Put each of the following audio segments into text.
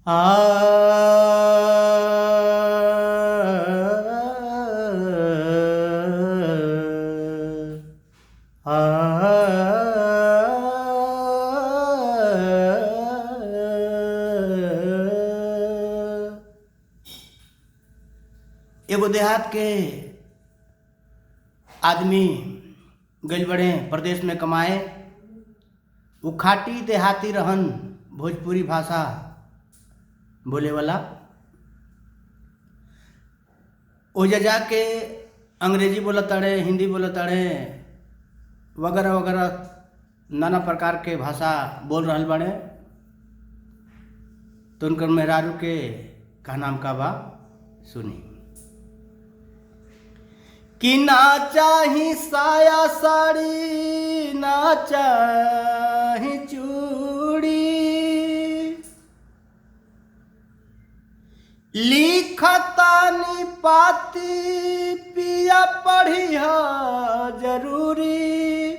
आ आ एगो देहात के आदमी गइल बड़े प्रदेश में कमाए। उ खाटी देहाती रहन, भोजपुरी भाषा बोले वाला। ओइजा जाके अंग्रेजी बोलताड़े, हिंदी बोलताड़े, वगैरह वगैरह नाना प्रकार के भाषा बोल रहल बाड़े। तो उनकर मेहरारू के कहनाम का बा, सुनी। कि ना चाही साया साड़ी, ना चाही चूड़ी, लिखतानी पाती पिया पढ़िया जरूरी।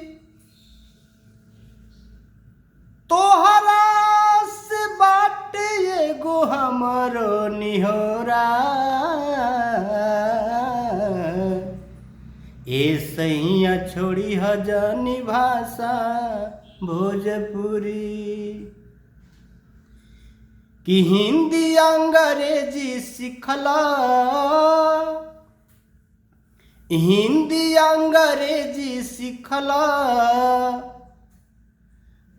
तोहरा से बाटे एगो हमरो निहोरा, ए सैया छोड़ी हजनी भाषा भोजपुरी। कि हिंदी अंग्रेजी सिखला, हिंदी अंग्रेजी सिखला,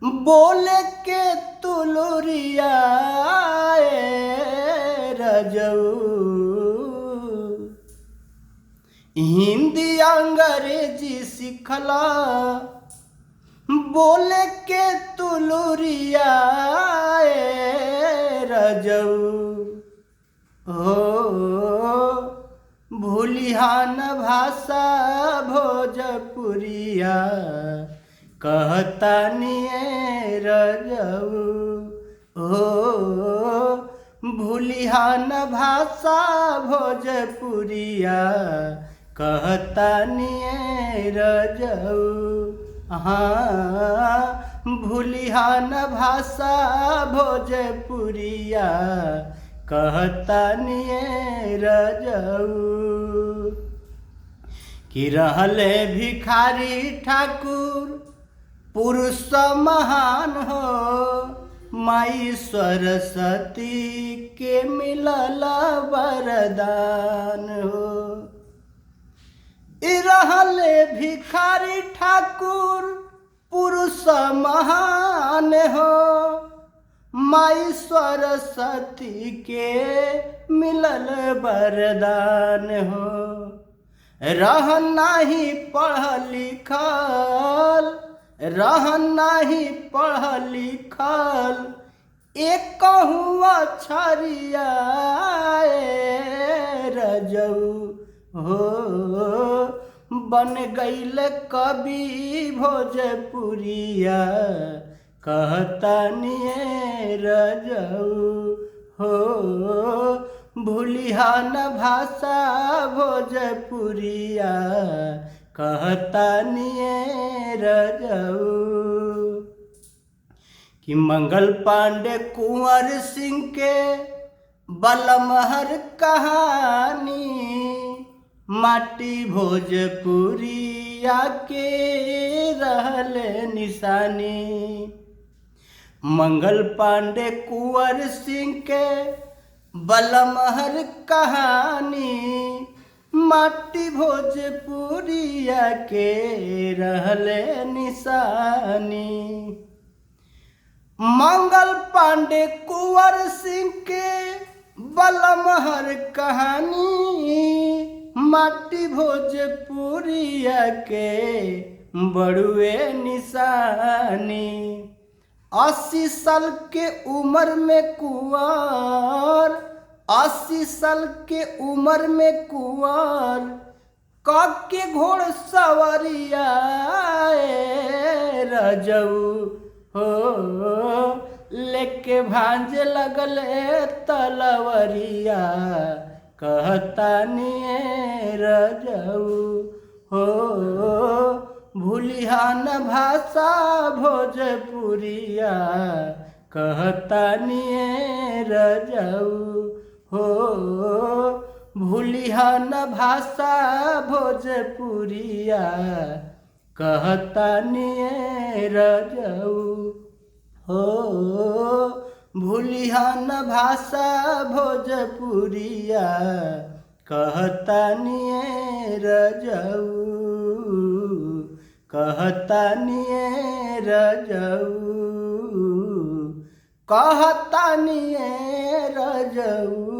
बोले के तुलुरिया रजऊ। हिंदी अंग्रेजी सिखला, बोले के तुलुरिया रजऊ। हो भूलिहान भाषा भोजपुरिया, कहता निये रजऊ। हो भूलिहान भाषा भोजपुरिया, कहता निये रजऊ। हाँ, भूलिहान भाषा भोजपुरिया, कहता निये रजऊ। कि रहले भिखारी ठाकुर पुरुष महान हो, माई सरस्वती के मिलल वरदान हो। इ रहले भिखारी ठाकुर पुरुष महान हो, माई सरस्वती के मिलल वरदान हो। रह नाही पढ़ लिखल, रह नाही पढ़ लिखल, एक अक्षरिया रजऊ। हो बन गईल कवि भोजपुरिया, कहता निये रजऊ। हो भूलिहान भाषा भोजपुरिया, कहता निये रजऊ। कि मंगल पांडे कुंवर सिंह के बलमहर कहानी, माटी भोजपुरिया के रहल निशानी। मंगल पांडे कुंवर सिंह के बलमहर कहानी, माटी भोजपुरिया के रहल निशानी। मंगल पांडे कुंवर सिंह के बलमहर कहानी, माटी भोजपुरिया के बड़ुए निशानी। 80 साल के उम्र में कुंवर, 80 साल के उम्र में कुंवर, कब के घोड़ सवरिया रजऊ। हो लेके भांज लगले तलवरिया, कहता निये रजऊ। हो भूलिहान भाषा भोजपुरिया, कहता निये रजऊ हो। भूलिहन भाषा भोजपुरिया कहता निये रजऊ हो। भूलिहन भाषा भोजपुरिया कहता निये रजऊ, कहता निये रजऊ, कहता निये रजऊ।